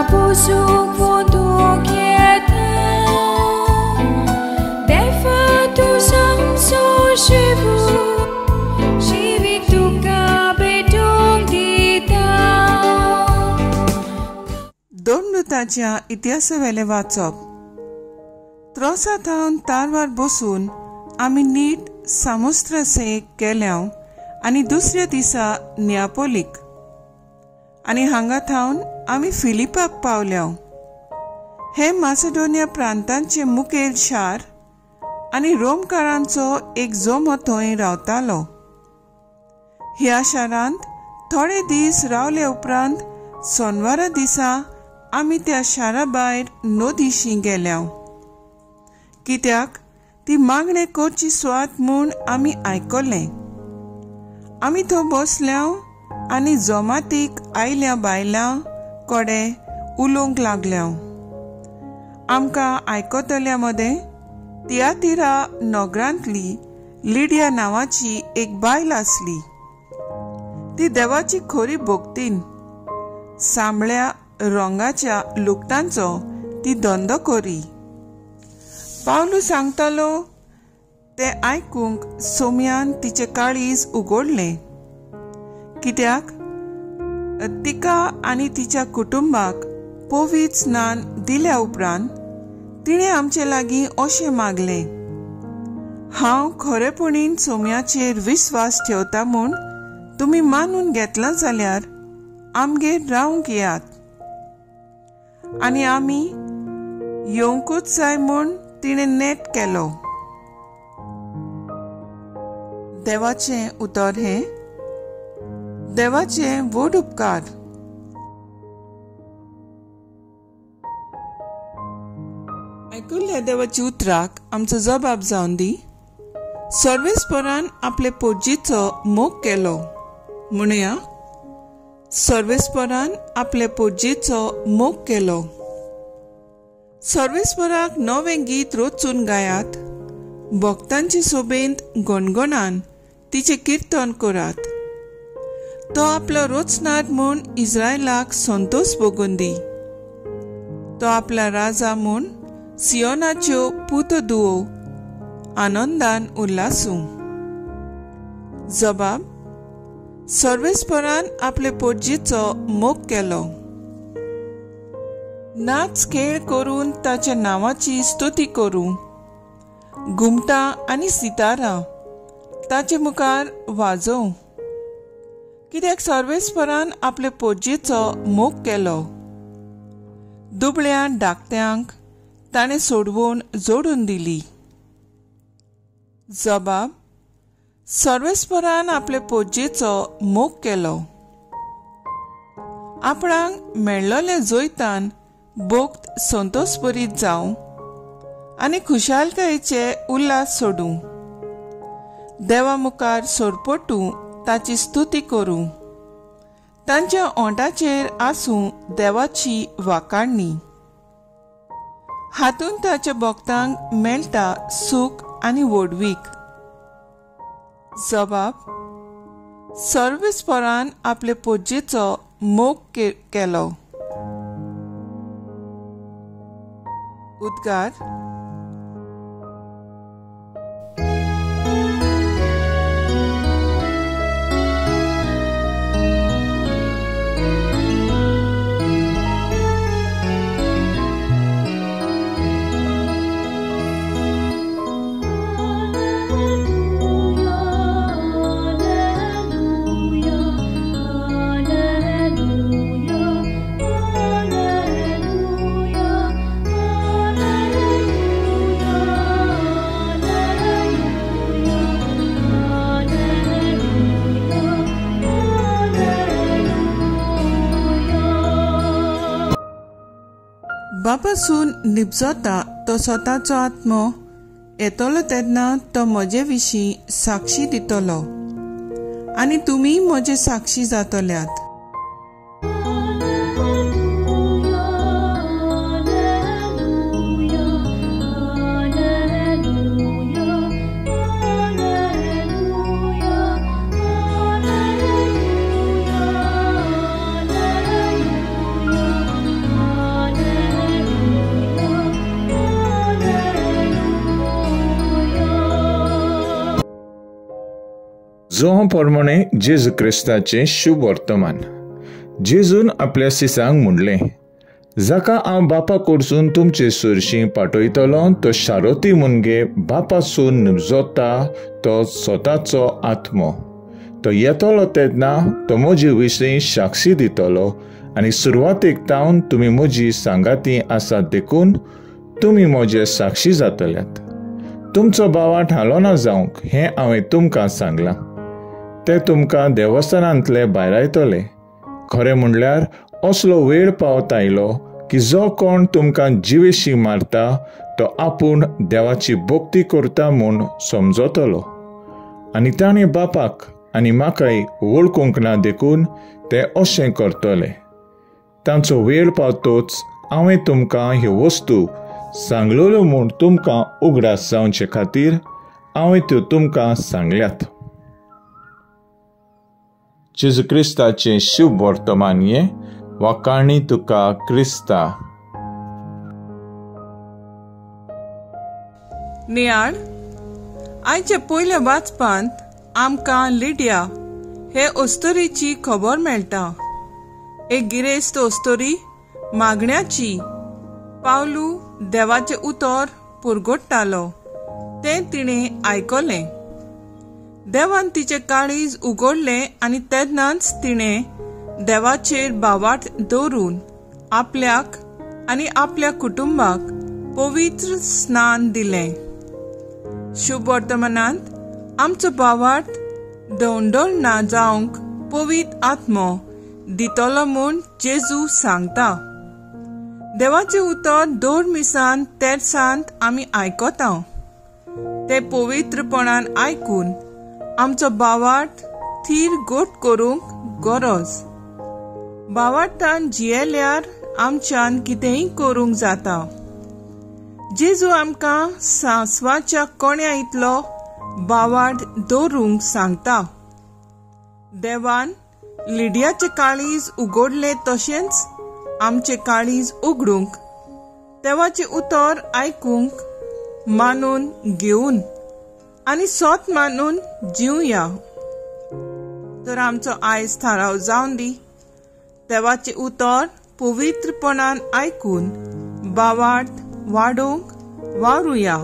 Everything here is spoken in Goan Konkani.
बसूंक वदूंक येता देवा तूं सामसो शिवू शिवी तुका भेटूंक दिता. दोन मृताच्या इतिहासावेलें वाचप. त्रोसा थावन तारवार बसून आमी नीट सामुस्त्रसे केल्या आनी दुसऱ्या दिसा नियापोलीक आनी हांगा थावन आमी फिलिपाक पावल्या. हें मासेडोनिया प्रांतांचें मुखेल शार आनी रोमकारांचो एक जोमो थंय रावतालो. ह्या शारांत थोडे दीस रावले उपरांत सोनवारा दिसा आमी त्या शारा भायर नदीशी गेल्या, कित्याक ती मागणें करची सुवात म्हूण आमी आयकलें. आमी थंय बसल्या आनी जमातीक आयल्या बायलां कडे उलोवंक लागल्या. आमकां आयकतल्या मदें तियातिरा नगरांतली लिडिया नांवाची एक बायल आसली. ती देवाची खरी भक्तीन सांबळ्या रंगाच्या लुगटांचो ती धंदो करी. पावलू सांगतालो तें आयकूंक सोम्यान तिचें काळीज उगडलें, कित्याक तिका आनी तिच्या कुटुंबाक पवित्र स्नान दिल्या उपरांत तिणें आमचे लागीं अशें मागलें, हांव खरेपणीन सोम्याचेर विस्वास ठेवता म्हूण तुमी मानून घेतलां जाल्यार आमगेर रावंक येयात. आनी आमी येवंकूच जाय म्हूण तिणें नेट केलो. देवाचें उतर हें देवाचे व्हड उपकार. आयकुल्ल्या देवाच्या उतराक आमचो जबाब जावन दी. सर्वेस्परान आपले पोटजीचो मोग केलो. म्हणया, सर्वेस्परान आपले पोटजीचो मोग केलो. सर्वेस्पराक नवें गीत रचून गायात, भक्तांचे सोबेंत गणगणान तिचें किर्तन करात. तो आपलो रचनार म्हूण इस्रायलाक संतोष भोगून दी. तो आपला राजा म्हूण सियोनाच्यो पूत दुवो आनंदान उल्हासूं. जबाब, सर्वेस्परान आपले पोटजीचो मोग केलो. नाच खेळ करून ताच्या नांवाची स्तुती करूं. घुमटां आनी सितारां ताचे मुखार वाजोवं, कित्याक सर्वेस्परान आपले पोटजीचो मोग केलो. दुबळ्या धाकट्यांक ताणें सोडवून जोडून दिली. जबाब, सर्वेस्परान आपले पोटजीचो मोग केलो. आपणाक मेळ्ळोले जैतान भोक्त संतोषभरीत जावं आनी खुशालकायेचे उल्हास सोडूं. देवा मुखार सोरपटूं ताची स्तुती करूं. तांच्या ओंठाचेर आसूं देवाची वाकाडणी. हातूंत ताच्या भक्तांक मेळटा सूख आनी व्हडवीक. जबाब, सर्वेस्परान आपले पोटजेचो मोग केलो. उद्गार. बापासून निपजता तो स्वताचो आत्मो येतलो तेन्ना तो म्हजे विशीं साक्षी दितलो आनी तुमी म्हजे साक्षी जातल्यात. जो प्रमाणे जेजू क्रिस्ताचें शुभ वर्तमान. जेजून आपल्या सिसांक म्हणलें, जाका हांव बापा कडसून तुमचे सरशीं पाठयतलो तो शारोती मुनगे बापासून निजता तो स्वताचो आत्मो. तो येतलो तेन्ना तो म्हजे विशीं साक्षी दितलो आनी सुरवातेक तावन तुमी म्हजी सांगाती आसात देखून तुमी म्हजे साक्षी जातल्यात. तुमचो बावाट हालोना जावंक हें हांवें तुमकां सांगलां. ते तुमकां देवस्थानांतले भायरायतले. खरें म्हणल्यार असलो वेळ पावत आयलो की जो कोण तुमकां जिवेशी मारता तो आपूण देवाची भक्ती करता म्हूण समजतलो. आनी ताणें बापाक आनी म्हाकाय वळखूंक ना देखून ते अशें करतले. तांचो वेळ पावतोच हांवें तुमकां ह्यो वस्तू सांगलेल्यो म्हूण तुमकां उगडास जावचे खातीर हांवें त्यो तुमकां सांगल्यात. जेजू क्रिस्ताचें शुभ वर्तमान हें. वाखाणी तुका क्रिस्ता. नियाळ आयच्या पयल्या वाचपांत आमकां लिडिया हे अस्तुरीची खबर मेळटा. एक गिरेस्त अस्तुरी मागण्याची पावलू देवाचें उतर पुरगोट्टालो तें तिणें आयकलें. देवान तिचें काळीज उगडलें आनी तेन्नाच तिणें देवाचेर भावार्थ दवरून आपल्याक आनी आपल्या कुटुंबाक पवित्र स्नान दिलें. शुभ वर्तमानांत आमचो भावार्थ दवंडोल ना जावंक पवित्र आत्मो दितलो म्हूण जेजू सांगता. देवाचें उतर दर मिसान तेरसांत आमी आयकता. तें पवित्रपणान आयकून आमचो भावार्थ थीर गोट करूंक गरज. भावार्थान जियेल्यार आमच्यान कितेंय करूंक जाता. जेजू आमकां सांसवाच्या कोण्या इतलो भावार्थ दवरूंक सांगता. देवान लिडियाचें काळीज उगडलें तशेंच आमचें काळीज उगडूंक, देवाचें उतर आयकूंक, मानून घेवन आनी सोत मानून जिवया. तर आमचो आयज थाराव जावन दी. देवाचें उतर पवित्रपणान आयकून भावार्थ वाडोवंक वावरुया.